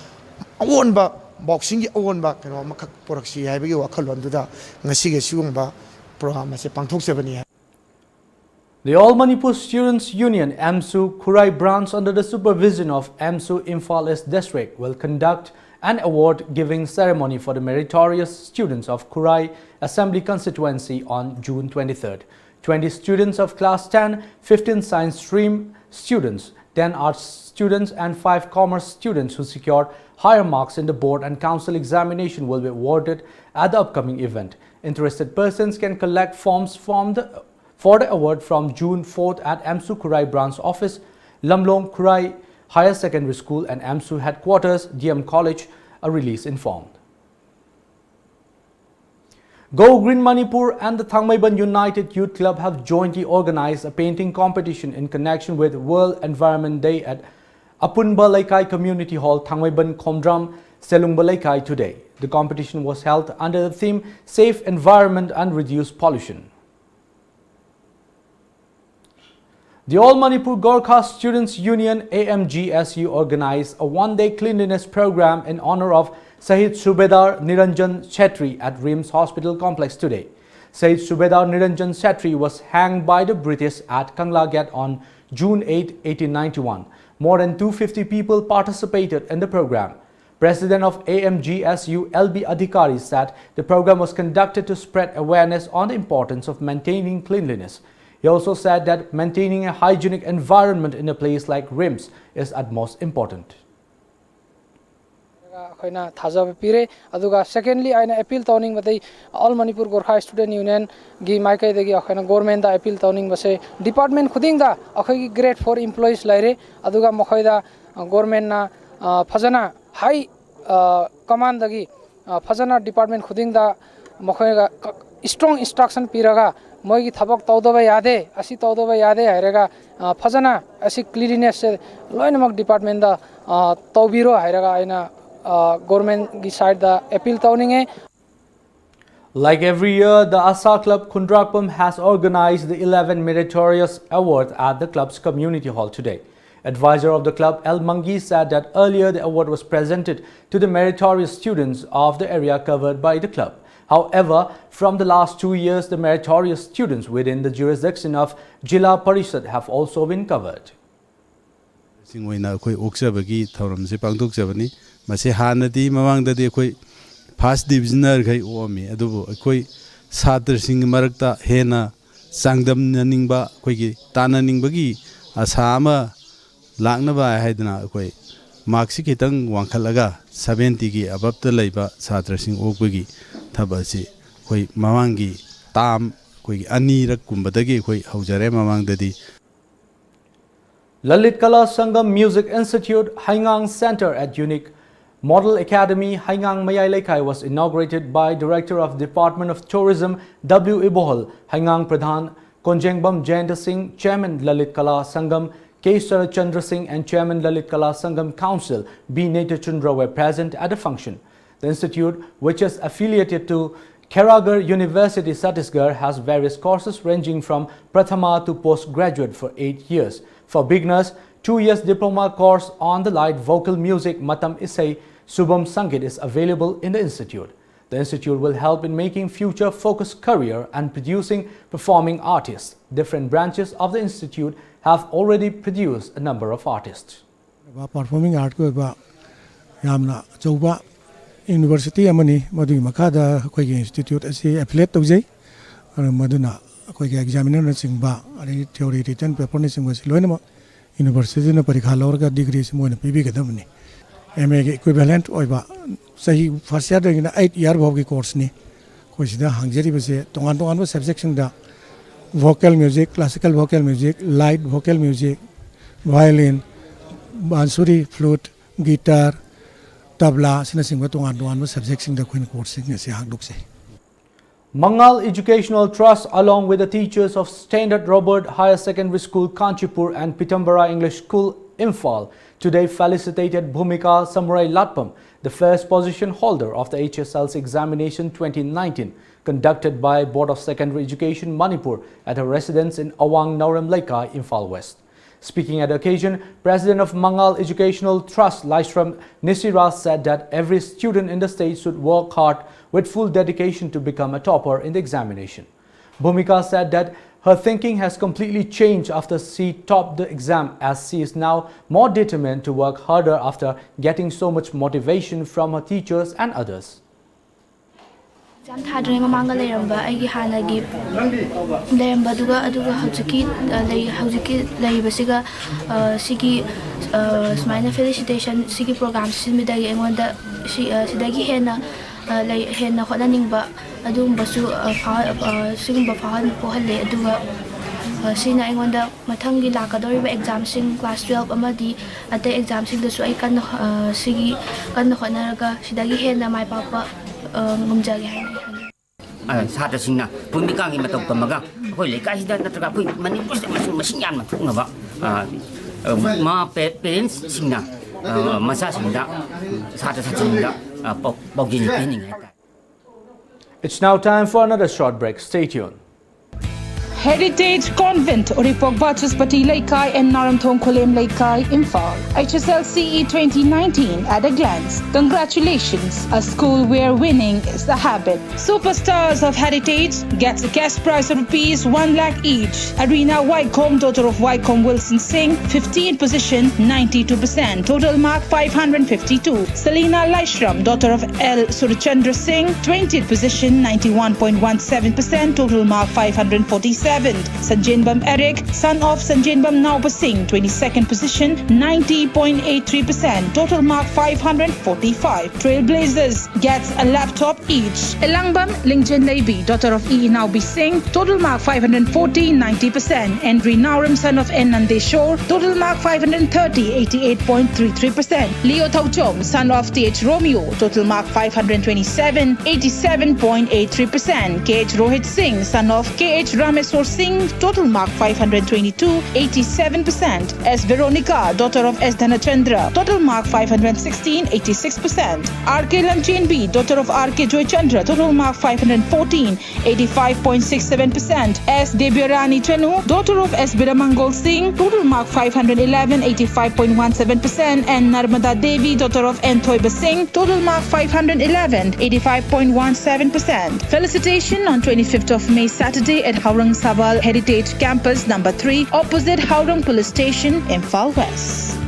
ꯑꯑꯣꯟꯕ boxingꯒꯤ ꯑꯑꯣꯟꯕ ꯀꯩꯅꯣ ꯑꯃꯈꯛ ꯄꯨꯔꯛꯁꯤ ꯍꯥꯏꯕꯒꯤ ꯋꯥꯈꯜꯂꯣꯟꯗꯨꯗ ꯉꯁꯤꯒꯤ ꯁꯤꯒꯨꯝꯕ program ꯑꯁꯤ ꯄꯥꯡꯊꯣꯛꯆꯕꯅꯤ꯫ The All Manipur Students Union, AMSU, Khurai branch under the supervision of AMSU Imphal East District will conduct an award giving ceremony for the meritorious students of Khurai Assembly Constituency on June twenty-third. Twenty students of class ten, fifteen science stream students, ten arts students and five commerce students who secured higher marks in the board and council examination will be awarded at the upcoming event. Interested persons can collect forms from the, for the award from June fourth at AMSU Khurai branch office, Lamlong Khurai Higher Secondary School and AMSU headquarters, D M College, a release informed. Go Green Manipur and the Thangmeiban United Youth Club have jointly organized a painting competition in connection with World Environment Day at Apunba Leikai Community Hall, Thangmeiban Khomdram, Selungba Leikai today. The competition was held under the theme Safe Environment and Reduce Pollution. The All Manipur Gorkha Students Union, A M G S U, organized a one-day cleanliness program in honor of Shahid Subedar Niranjan Chetri at RIMS Hospital Complex today. Shahid Subedar Niranjan Chetri was hanged by the British at Kangla Gate on June eighth, eighteen ninety-one. More than two fifty people participated in the program. President of A M G S U, L B Adhikari, said the program was conducted to spread awareness on the importance of maintaining cleanliness. He also said that maintaining a hygienic environment in a place like RIMS is utmost important. ꯑꯩꯈꯣꯏꯅ ꯊꯥꯖꯕ ꯄꯤꯔꯦ꯫ ꯑꯗꯨꯒ secondly ꯑꯩꯅ appeal ꯇꯧꯅꯤꯡꯕꯗꯤ All Manipur Gorkha Student Unionꯒꯤ ꯃꯥꯏꯀꯩꯗꯒꯤ ꯑꯩꯈꯣꯏꯅ governmentꯇ appeal ꯇꯧꯅꯤꯡꯕꯁꯦ, department ꯈꯨꯗꯤꯡꯗ ꯑꯩꯈꯣꯏꯒꯤ grade four employees ꯂꯩꯔꯦ꯫ ꯑꯗꯨꯒ ꯃꯈꯣꯏꯗ governmentꯅ ꯐꯖꯅ high commandꯗꯒꯤ ꯐꯖꯅ department ꯈꯨꯗꯤꯡꯗ ꯃꯈꯣꯏꯒ strong instruction ꯄꯤꯔꯒ, ꯃꯣꯏꯒꯤ ꯊꯕꯛ ꯇꯧꯗꯕ ꯌꯥꯗꯦ, ꯑꯁꯤ ꯇꯧꯗꯕ ꯌꯥꯗꯦ ꯍꯥꯏꯔꯒ ꯐꯖꯅ ꯑꯁꯤ cleanlinessꯁꯦ ꯂꯣꯏꯅꯃꯛ departmentꯗ ꯇꯧꯕꯤꯔꯣ ꯍꯥꯏꯔꯒ ꯑꯩꯅ governmentꯀꯤ sideꯇ appeal ꯇꯧꯅꯤꯡꯉꯦ꯫ Like every year, the ASHA Club Khundrakpam has organized the eleven meritorious awards at the club's community hall today. Advisor of the club, L Mangi, said that earlier the award was presented to the meritorious students of the area covered by the club. However, from the last two years, the meritorious students within the jurisdiction of Jila Parishad have also been covered. ꯁꯤꯡ ꯑꯣꯏꯅ ꯑꯩꯈꯣꯏ ꯑꯣꯛꯆꯕꯒꯤ ꯊꯧꯔꯝꯁꯦ ꯄꯥꯡꯊꯣꯛꯆꯕꯅꯤ꯫ ꯃꯁꯤ ꯍꯥꯟꯅꯗꯤ, ꯃꯃꯥꯡꯗꯗꯤ ꯑꯩꯈꯣꯏ first divisionerꯈꯩ ꯑꯣꯛꯑꯝꯃꯤ꯫ ꯑꯗꯨꯕꯨ ꯑꯩꯈꯣꯏ ꯁꯥꯇ꯭ꯔꯁꯤꯡꯒꯤ ꯃꯔꯛꯇ ꯍꯦꯟꯅ ꯆꯥꯡꯗꯝꯅꯅꯤꯡꯕ, ꯑꯩꯈꯣꯏꯒꯤ ꯇꯥꯟꯅꯅꯤꯡꯕꯒꯤ ꯑꯁꯥ ꯑꯃ ꯂꯥꯛꯅꯕ ꯍꯥꯏꯗꯅ ꯑꯩꯈꯣꯏ markꯁꯤ ꯈꯤꯇꯪ ꯋꯥꯡꯈꯠꯂꯒ seventyꯒꯤ aboveꯇ ꯂꯩꯕ ꯁꯥꯇ꯭ꯔꯁꯤꯡ ꯑꯣꯛꯄꯒꯤ ꯊꯕꯛ ꯑꯁꯤ ꯑꯩꯈꯣꯏ ꯃꯃꯥꯡꯒꯤ term ꯑꯩꯈꯣꯏꯒꯤ ꯑꯅꯤꯔꯛ ꯀꯨꯝꯕꯗꯒꯤ ꯑꯩꯈꯣꯏ ꯍꯧꯖꯔꯦ꯫ ꯃꯃꯥꯡꯗꯗꯤ Lalit Kala Sangam Music Institute, Haingang Center at Unique Model Academy, Haingang Mayai Leikai was inaugurated by Director of Department of Tourism W Ibohol, Haingang Pradhan Konjengbam Jayanta Singh, Chairman Lalit Kala Sangam K Sarachandra Singh and Chairman Lalit Kala Sangam Council B Netachundra were present at the function. The institute, which is affiliated to Keragar University, Chhattisgarh, has various courses ranging from Prathama to postgraduate for eight years. For beginners, two years diploma course on the light vocal music Matam Isei Subam Sangit is available in the institute. The institute will help in making future-focused career and producing performing artists. Different branches of the institute have already produced a number of artists. Performing artꯀꯤ ꯑꯣꯏꯕ ꯌꯥꯝꯅ ꯑꯆꯧꯕ university ꯑꯃꯅꯤ꯫ ꯃꯗꯨꯒꯤ ꯃꯈꯥꯗ ꯑꯩꯈꯣꯏꯒꯤ institute ꯑꯁꯤ affiliate ꯇꯧꯖꯩ꯫ ꯑꯗꯨ ꯃꯗꯨꯅ ꯑꯩꯈꯣꯏꯒꯤ examinerꯅꯆꯤꯡꯕ, ꯑꯗꯒꯤ theory written paperꯅꯆꯤꯡꯕꯁꯤ ꯂꯣꯏꯅꯃꯛ universityꯅ ꯄꯔꯤꯈꯥ ꯂꯧꯔꯒ degreeꯁꯤ ꯃꯣꯏꯅ ꯄꯤꯕꯤꯒꯗꯕꯅꯤ꯫ ꯑꯦꯝ ꯑꯦꯒꯤ ꯏꯀ꯭ꯋꯤꯚꯦꯂꯦꯟꯠ ꯑꯣꯏꯕ ꯆꯍꯤ ꯐꯥꯔꯁ ꯏꯌꯥꯔꯗꯒꯤꯅ ꯑꯩꯠ ꯏꯌꯥꯔ ꯐꯥꯎꯒꯤ ꯀꯣꯔꯁꯅꯤ꯫ ꯑꯩꯈꯣꯏ ꯁꯤꯗ ꯍꯥꯡꯖꯔꯤꯕꯁꯦ ꯇꯣꯉꯥꯟ ꯇꯣꯉꯥꯟꯕ ꯁꯕꯖꯦꯛꯁꯤꯡꯗ, vocal music, classical vocal music, light vocal music, violin, ꯕꯥꯟꯁꯨꯔꯤ, ꯐ꯭ꯂꯨꯠ, ꯒꯤꯇꯥꯔ, ꯇꯕ꯭ꯂꯥ ꯑꯁꯤꯅꯆꯤꯡꯕ ꯇꯣꯉꯥꯟ ꯇꯣꯉꯥꯟꯕ ꯁꯕꯖꯦꯛꯁꯤꯡꯗ ꯑꯩꯈꯣꯏꯅ ꯀꯣꯔꯁꯁꯤꯡ ꯑꯁꯤ ꯍꯥꯡꯗꯣꯛꯆꯩ꯫ Mangal Educational Trust, along with the teachers of Standard Robert Higher Secondary School, Kanchipur, and Pitambara English School, Imphal, today felicitated Bhumika Samrai Latpam, the first position holder of the H S L C examination twenty nineteen, conducted by Board of Secondary Education Manipur at her residence in Awang Naorem Leikai, Imphal West. Speaking at the occasion, President of Mangal Educational Trust, Laishram Nisira, said that every student in the state should work hard with full dedication to become a topper in the examination. Bhumika said that her thinking has completely changed after she topped the exam, as she is now more determined to work harder after getting so much motivation from her teachers and others. Exam ꯊꯥꯗ꯭ꯔꯤꯉꯩ ꯃꯃꯥꯡꯗ ꯂꯩꯔꯝꯕ ꯑꯩꯒꯤ ꯍꯥꯟꯅꯒꯤ ꯂꯩꯔꯝꯕꯗꯨꯒ ꯑꯗꯨꯒ ꯍꯧꯖꯤꯛꯀꯤ ꯂꯩ ꯍꯧꯖꯤꯛꯀꯤ ꯂꯩꯔꯤꯕꯁꯤꯒ ꯁꯤꯒꯤ ꯁꯨꯃꯥꯏꯅ ꯐꯦꯂꯤꯁꯤꯇꯦꯁꯟ ꯁꯤꯒꯤ ꯄ꯭ꯔꯣꯒ꯭ꯔꯥꯝ ꯁꯤꯟꯕꯗꯒꯤ ꯑꯩꯉꯣꯟꯗ ꯁꯤꯗꯒꯤ ꯍꯦꯟꯅ ꯂꯩ ꯍꯦꯟꯅ ꯍꯣꯠꯅꯅꯤꯡꯕ ꯑꯗꯨꯒꯨꯝꯕꯁꯨ ꯁꯤꯒꯨꯝꯕ ꯐꯥꯎꯍꯟ ꯄꯣꯛꯍꯜꯂꯦ꯫ ꯑꯗꯨꯒ ꯁꯤꯅ ꯑꯩꯉꯣꯟꯗ ꯃꯊꯪꯒꯤ ꯂꯥꯛꯀꯗꯧꯔꯤꯕ ꯑꯦꯛꯖꯥꯝꯁꯤꯡ, ꯀ꯭ꯂꯥꯁ ꯇꯨꯌꯦꯜꯞ ꯑꯃꯗꯤ ꯑꯇꯩ ꯑꯦꯛꯖꯥꯝꯁꯤꯡꯗꯁꯨ ꯑꯩ ꯀꯟꯅ ꯁꯤꯒꯤ ꯀꯟꯅ ꯍꯣꯠꯅꯔꯒ ꯁꯤꯗꯒꯤ ꯍꯦꯟꯅ ꯃꯥꯏ ꯄꯥꯛꯄ ꯉꯝꯖꯒꯦ ꯍꯥꯏꯅ ꯑꯩ ꯈꯜꯂꯤ꯫ ꯁꯥꯇ꯭ꯔꯁꯤꯡꯅ ꯄꯨꯝꯃꯤꯀꯥꯡꯒꯤ ꯃꯇꯧ ꯇꯝꯃꯒ ꯑꯩꯈꯣꯏ ꯂꯩꯀꯥꯏꯁꯤꯗ ꯅꯠꯇ꯭ꯔꯒ ꯑꯩꯈꯣꯏ ꯃꯅꯤꯄꯨꯔꯁꯤꯗ ꯃꯁꯤꯡ ꯃꯁꯤꯡ ꯌꯥꯝꯅ ꯊꯣꯛꯅꯕ ꯃꯃꯥ ꯄꯦꯔꯦꯟꯁꯁꯤꯡꯅ ꯃꯆꯥꯁꯤꯡꯗ ꯁꯥꯇ꯭ꯔ ꯁꯥꯇ꯭ꯔꯁꯤꯡꯗ ꯄꯥꯎꯖꯦꯜ ꯄꯤꯍꯟꯅꯤꯡꯉꯤ ꯍꯥꯏꯇꯥꯔꯦ꯫ It's now time for another short break. Stay tuned. Heritage Convent, Uripok Bachaspati Leikai and Naramthong Kholem Leikai, Imphal. H S L C E twenty nineteen at a glance. Congratulations, a school where winning is the habit. Superstars of Heritage gets a cash prize of rupees one lakh each. Arina Waikom, daughter of Waikom Wilson Singh, fifteenth position, ninety-two percent. Total mark five hundred fifty-two. Selina Laishram, daughter of L Surchandra Singh, twentieth position, ninety-one point one seven percent. Total mark five hundred forty-seven. Seventh, Sanjenbam Eric, son of Sanjenbam Naopa Singh, twenty-second position, ninety point eight three percent, total mark five hundred forty-five. Trailblazers gets a laptop each. Elangbam Lingjen Leibi, daughter of E. Naobi Singh, total mark five hundred forty, ninety percent. Henry Nauram, son of N. Nandeshwar, total mark five hundred thirty, eighty-eight point three three percent. Leo Thauchom, son of Th. Romeo, total mark five hundred twenty-seven, eighty-seven point eight three percent. Kh. Rohit Singh, son of Kh. Rameswar Singh, total mark five hundred twenty-two, eighty-seven percent. S. Veronica, daughter of S. Dhanachandra, total mark five hundred sixteen, eighty-six percent. R.K. Lanchenbi, daughter of R.K. Joychandra, total mark five hundred fourteen, eighty-five point six seven percent. S. Debyarani Chanu, daughter of S. Biramangal Singh, total mark five hundred eleven, eighty-five point one seven percent, and Narmada Devi, daughter of N. Thoiba Singh, total mark five hundred eleven, eighty-five point one seven percent. Felicitation on twenty-fifth of May, Saturday, at Haurang Sabal Heritage Campus, number three, opposite Haurang Police Station, Imphal West.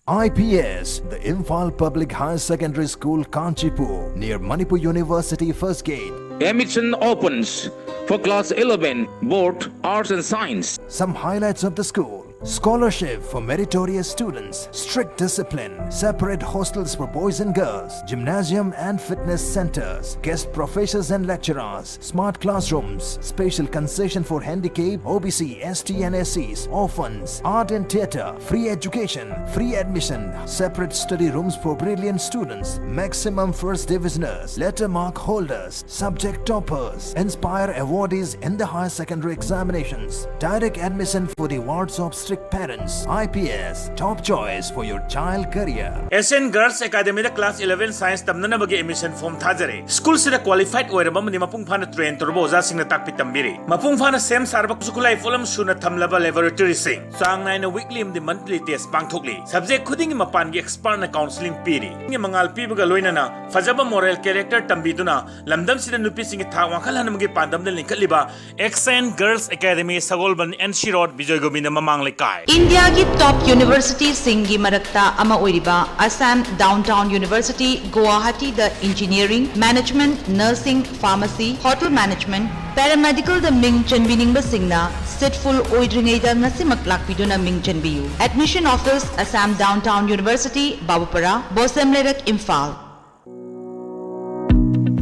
I P S, the Imphal Public Higher Secondary School, Kanchipur, near Manipur University First Gate. Admission opens for class eleven, both arts and science. Some highlights of the school: scholarship for meritorious students, strict discipline, separate hostels for boys and girls, gymnasium and fitness centers, guest professors and lecturers, smart classrooms, special concession for handicap, O B C, S T and S Cs, orphans, art and theatre, free education, free admission, separate study rooms for brilliant students, maximum first divisioners, letter mark holders, subject toppers, inspire awardees in the higher secondary examinations, direct admission for the wards of strict parents. I P S, top choice for your child career. S N Girls Academy the class eleven science ꯇꯝꯅꯅꯕꯒꯤ admission form ꯊꯥꯖꯔꯦ꯫ ꯁ꯭ꯀꯨꯜꯁꯤꯗ qualified ꯑꯣꯏꯔꯕ ꯑꯃꯗꯤ ꯃꯄꯨꯡ ꯐꯥꯅ train ꯇꯧꯔꯕ ꯑꯣꯖꯥꯁꯤꯡꯅ ꯇꯥꯛꯄꯤ ꯇꯝꯕꯤꯔꯤ꯫ ꯃꯄꯨꯡ ꯐꯥꯅ ꯁꯦꯝ ꯁꯥꯔꯕ ꯈꯨꯠꯁꯨ ꯈꯨꯠꯂꯥꯏ ꯄꯣꯠꯂꯝ ꯁꯨꯅ ꯊꯝꯂꯕ laboratory ꯁꯤꯡ꯫ ꯆꯥꯡ ꯅꯥꯏꯅ weekly ꯑꯃꯗꯤ monthly test ꯄꯥꯡꯊꯣꯛꯂꯤ꯫ Subject ꯈꯨꯗꯤꯡꯒꯤ ꯃꯄꯥꯟꯒꯤ expert ꯅ counselling ꯄꯤꯔꯤ꯫ ꯃꯉꯥꯜ ꯄꯤꯕꯒ ꯂꯣꯏꯅꯅ ꯐꯖꯕ moral character ꯇꯝꯕꯤꯗꯨꯅ ꯂꯝꯗꯝꯁꯤꯗ ꯅꯨꯄꯤꯁꯤꯡꯒꯤ ꯊꯥꯛ ꯋꯥꯡꯈꯠꯍꯟꯕꯒꯤ ꯄꯥꯟꯗꯝꯗ ꯂꯤꯡꯈꯠꯂꯤꯕ S N Girls Academy, ꯁꯒꯣꯜꯕꯟ, N C Road, Bijoy Govinda ꯃꯃꯥꯡ ꯂꯩꯀꯥꯏ꯫ ꯏꯟꯗꯤꯌꯥꯒꯤ ꯇꯣꯞ ꯌꯨꯅꯤꯚꯔꯁꯤꯇꯤꯁꯤꯡꯒꯤ ꯃꯔꯛꯇ ꯑꯃ ꯑꯣꯏꯔꯤꯕ ꯑꯁꯥꯝ ꯗꯥꯎꯟꯇꯥꯎꯟ ꯌꯨꯅꯤꯚꯔꯁꯤꯇꯤ ꯒꯨꯋꯥꯍꯥꯇꯤꯗ engineering, management, nursing, pharmacy, hotel management, ꯄꯦꯔꯥꯃꯦꯗꯤꯀꯦꯜꯗ ꯃꯤꯡ ꯆꯟꯕꯤꯅꯤꯡꯕꯁꯤꯡꯅ ꯁꯤꯠ ꯐꯨꯜ ꯑꯣꯏꯗ꯭ꯔꯤꯉꯩꯗ ꯉꯁꯤꯃꯛ ꯂꯥꯛꯄꯤꯗꯨꯅ ꯃꯤꯡ ꯆꯟꯕꯤꯌꯨ꯫ Admission office, Assam Downtown University, ꯕꯥꯕꯨꯄꯥꯔꯥ, ꯕꯣꯁꯦꯝ ꯂꯩꯔꯛ, ꯏꯝꯐꯥꯜ꯫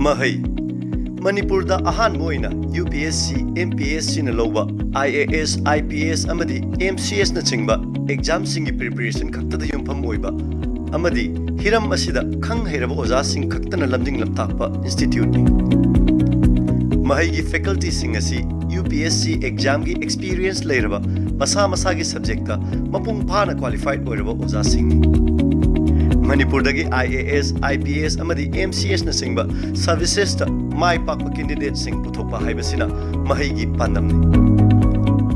ꯃꯍꯩ꯫ ꯃꯅꯤꯄꯨꯔꯗ ꯑꯍꯥꯟꯕ ꯑꯣꯏꯅ UPSC, MPSCꯅ ꯂꯧꯕ IAS, IPS ꯑꯃꯗꯤ MCSꯅꯆꯤꯡꯕ ꯑꯦꯛꯖꯥꯝꯁꯤꯡꯒꯤ ꯄ꯭ꯔꯤꯄꯦꯔꯦꯁꯟ ꯈꯛꯇꯗ ꯌꯨꯝꯐꯝ ꯑꯣꯏꯕ ꯑꯃꯗꯤ ꯍꯤꯔꯝ ꯑꯁꯤꯗ ꯈꯪ ꯍꯩꯔꯕ ꯑꯣꯖꯥꯁꯤꯡ ꯈꯛꯇꯅ ꯂꯝꯖꯤꯡ ꯂꯝꯇꯥꯛꯄ ꯏꯟꯁꯇꯤꯇ꯭ꯌꯨꯠꯅꯤ꯫ ꯃꯍꯩꯒꯤ ꯐꯦꯀꯜꯇꯤꯁꯤꯡ ꯑꯁꯤ UPSC ꯑꯦꯛꯖꯥꯝꯒꯤ ꯑꯦꯛꯁꯄꯤꯔꯤꯌꯦꯟꯁ ꯂꯩꯔꯕ, ꯃꯁꯥ ꯃꯁꯥꯒꯤ ꯁꯕꯖꯦꯛꯇ ꯃꯄꯨꯡ ꯐꯥꯅ ꯀ꯭ꯋꯥꯂꯤꯐꯥꯏꯗ ꯑꯣꯏꯔꯕ ꯑꯣꯖꯥꯁꯤꯡꯅꯤ꯫ ꯃꯅꯤꯄꯨꯔꯗꯒꯤ IAS, IPS ꯑꯃꯗꯤ MCSꯅꯆꯤꯡꯕ ꯁꯔꯚꯤꯁꯦꯁꯇ ꯃꯥꯏ ꯄꯥꯛꯄ ꯀꯦꯟꯗꯤꯗꯦꯠꯁꯤꯡ ꯄꯨꯊꯣꯛꯄ ꯍꯥꯏꯕꯁꯤꯅ ꯃꯍꯩꯒꯤ ꯄꯥꯟꯗꯝꯅꯤ꯫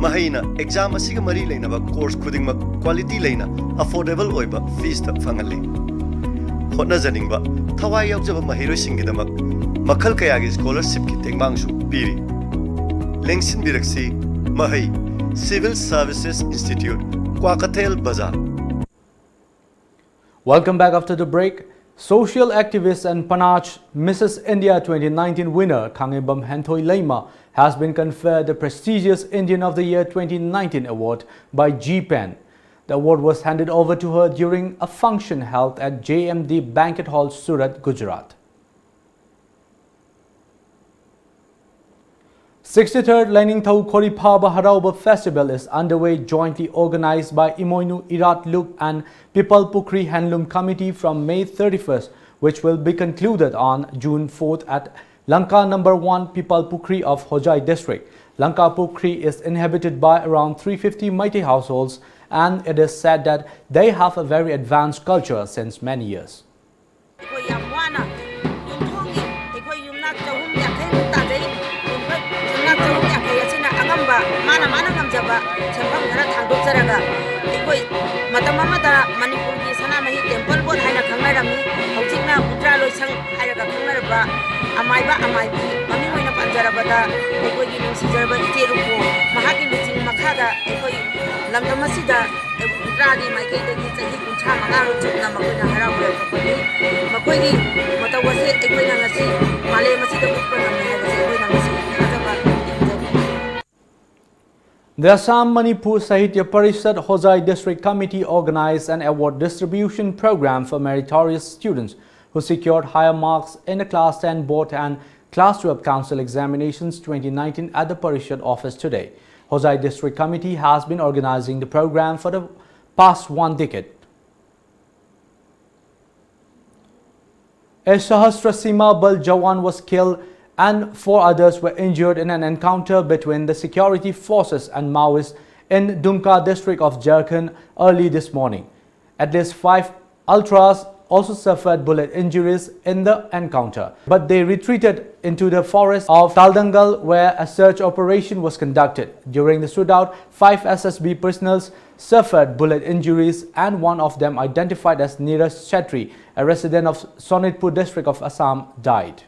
ꯃꯍꯩꯅ ꯑꯦꯛꯖꯥꯝ ꯑꯁꯤꯒ ꯃꯔꯤ ꯂꯩꯅꯕ ꯀꯣꯔꯁ ꯈꯨꯗꯤꯡꯃꯛ ꯀ꯭ꯋꯥꯂꯤꯇꯤ ꯂꯩꯅ, ꯑꯐꯣꯔꯗꯦꯕꯜ ꯑꯣꯏꯕ ꯐꯤꯁꯇ ꯐꯪꯍꯜꯂꯤ꯫ ꯍꯣꯠꯅꯖꯅꯤꯡꯕ, ꯊꯋꯥꯏ ꯌꯥꯎꯖꯕ ꯃꯍꯩꯔꯣꯏꯁꯤꯡꯒꯤꯗꯃꯛ ꯃꯈꯜ ꯀꯌꯥꯒꯤ ꯁ꯭ꯀꯣꯂꯔꯁꯤꯞꯀꯤ ꯇꯦꯡꯕꯥꯡꯁꯨ ꯄꯤꯔꯤ꯫ ꯂꯦꯡꯁꯤꯟꯕꯤꯔꯛꯁꯤ, ꯃꯍꯩ, Civil Services Institute, ꯀ꯭ꯋꯥꯀꯩꯊꯦꯜ ꯕꯖꯥꯔ꯫ Welcome back after the break. Social activist and Panach Missus India twenty nineteen winner Khangembam Henthoileima has been conferred the prestigious Indian of the Year twenty nineteen award by G pen. The award was handed over to her during a function held at JMD Banquet Hall, Surat, Gujarat. Sixty-third Lainingthou Khoriphabah Harauba Festival is underway, jointly organized by Imoinu Iratlup and Pipal Pukhri Handloom Committee from May thirty-first, which will be concluded on June fourth at Lanka number one Pipal Pukhri of Hojai district. Lanka Pukhri is inhabited by around three fifty Meitei households, and it is said that they have a very advanced culture since many years. ꯑꯩꯈꯣꯏ ꯌꯥꯝ ꯋꯥꯅ ꯌꯨꯝꯊꯣꯡꯒꯤ ꯑꯩꯈꯣꯏ ꯌꯨꯝꯅꯥꯛ ꯆꯍꯨꯝ ꯌꯥꯡꯈꯩꯃꯨꯛ ꯇꯥꯖꯩ꯫ ꯑꯩꯈꯣꯏ ꯌꯨꯝꯅꯥꯛ ꯆꯍꯨꯝ ꯌꯥꯡꯈꯩ ꯑꯁꯤꯅ ꯑꯉꯝꯕ, ꯃꯥꯅ ꯃꯥꯅ ꯉꯝꯖꯕ ꯁꯦꯟꯐꯝ ꯈꯔ ꯊꯥꯡꯗꯣꯛꯆꯔꯒ, ꯑꯩꯈꯣꯏ ꯃꯇꯝ ꯑꯃꯗ ꯃꯅꯤꯄꯨꯔꯒꯤ ꯁꯅꯥꯃꯍꯤ ꯇꯦꯝꯄꯜ ꯕꯣꯔꯗ ꯍꯥꯏꯅ ꯈꯪꯅꯔꯝꯃꯤ, ꯍꯧꯖꯤꯛꯅ ꯃꯨꯗ꯭ꯔꯥ ꯂꯣꯏꯁꯪ ꯍꯥꯏꯔꯒ ꯈꯪꯅꯔꯕ ꯑꯃꯥꯏꯕ ꯑꯃꯥꯏꯕꯤ, ꯃꯃꯤꯡ ꯑꯣꯏꯅ ꯄꯟꯖꯔꯕꯗ ꯑꯩꯈꯣꯏꯒꯤ ꯅꯨꯡꯁꯤꯖꯔꯕ ꯏꯆꯦ ꯔꯨꯄꯣ, ꯃꯍꯥꯛꯀꯤ ꯂꯨꯆꯤꯡꯕ ꯃꯈꯥꯗ ꯑꯩꯈꯣꯏ ꯂꯝꯗꯝ ꯑꯁꯤꯗ ꯇꯔꯥꯒꯤ ꯃꯥꯏꯀꯩꯗꯒꯤ ꯆꯍꯤ ꯀꯨꯟꯊ꯭ꯔꯥ ꯃꯉꯥꯔꯣꯝ ꯆꯨꯞꯅ ꯃꯈꯣꯏꯅ ꯍꯔꯥꯎ ꯌꯥꯏꯐꯕꯒꯤ ꯃꯈꯣꯏꯒꯤ ꯃꯇꯧ ꯑꯁꯤ ꯑꯩꯈꯣꯏꯅ ꯉꯁꯤ ꯃꯥꯂꯦꯝ ꯑꯁꯤꯗ ꯎꯠꯄ ꯉꯝꯃꯤ ꯍꯥꯏꯕꯁꯤ ꯑꯩꯈꯣꯏꯅ ꯉꯁꯤ ꯊꯥꯖꯕ ꯊꯝꯖꯒꯦ꯫ The Assam Manipur Sahitya Parishad Hojai District Committee organized an award distribution program for meritorious students who secured higher marks in the Class ten Board and Class twelve Council Examinations twenty nineteen at the Parishad office today. Hojai District Committee has been organizing the program for the past one decade. A Sahasra Sima Bal Jawan was killed and four others were injured in an encounter between the security forces and Maoists in Dumka district of Jharkhand early this morning. At least five ultras also suffered bullet injuries in the encounter, but they retreated into the forest of Taldangal, where a search operation was conducted. During the shootout, five S S B personnel suffered bullet injuries, and one of them, identified as Neeraj Chetri, a resident of Sonitpur district of Assam, died.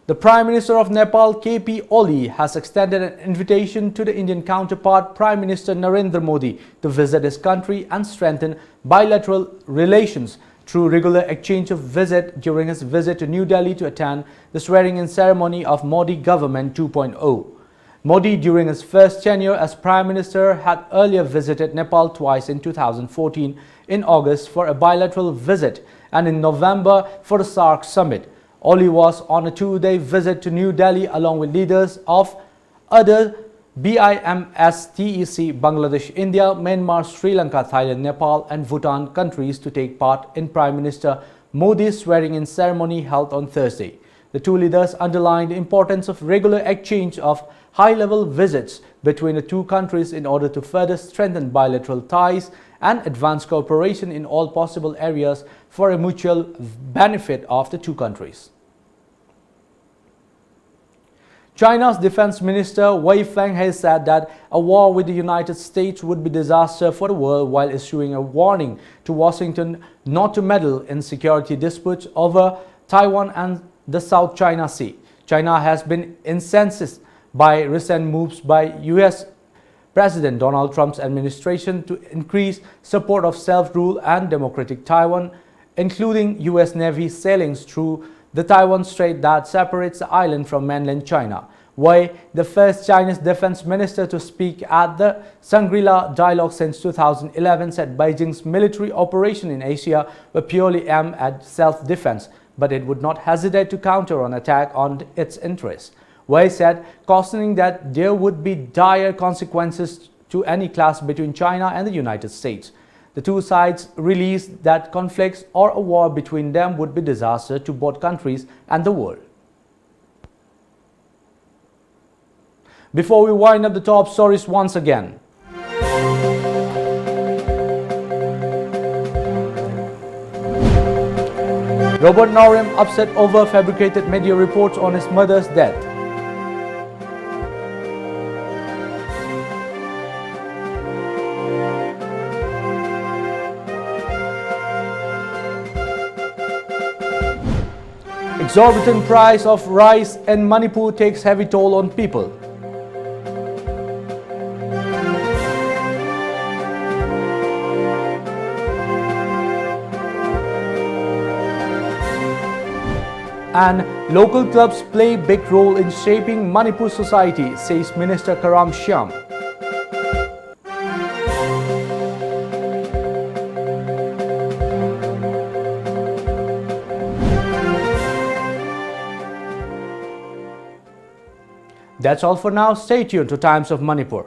The Prime Minister of Nepal, K P Oli, has extended an invitation to the Indian counterpart, Prime Minister Narendra Modi, to visit his country and strengthen bilateral relations through regular exchange of visit during his visit to New Delhi to attend the swearing-in ceremony of Modi Government two point oh. Modi, during his first tenure as Prime Minister, had earlier visited Nepal twice, in two thousand fourteen in August for a bilateral visit and in November for the SAARC summit. Oli was on a two-day visit to New Delhi along with leaders of other BIMSTEC, Bangladesh, India, Myanmar, Sri Lanka, Thailand, Nepal, and Bhutan countries to take part in Prime Minister Modi's swearing-in ceremony held on Thursday. The two leaders underlined the importance of regular exchange of high-level visits between the two countries in order to further strengthen bilateral ties and advance cooperation in all possible areas for a mutual benefit of the two countries. China's Defense Minister Wei Fenghe said that a war with the United States would be disaster for the world, while issuing a warning to Washington not to meddle in security disputes over Taiwan and the South China Sea. China has been incensed by recent moves by U S President Donald Trump's administration to increase support of self-rule and democratic Taiwan, including U S Navy sailings through the Taiwan Strait that separates the island from mainland China. Wei, the first Chinese defense minister to speak at the Shangri-La dialogue since two thousand eleven, said Beijing's military operation in Asia were purely aimed at self-defense, but it would not hesitate to counter an attack on its interests. Wei said, cautioning that there would be dire consequences to any clash between China and the United States. The two sides realized that conflicts or a war between them would be disaster to both countries and the world. Before we wind up the top stories once again, Robert Naorem upset over fabricated media reports on his mother's death. Exorbitant price of rice in Manipur takes heavy toll on people. And local clubs play big role in shaping Manipur society, says Minister Karam Shyam. That's all for now. Stay tuned to Times of Manipur.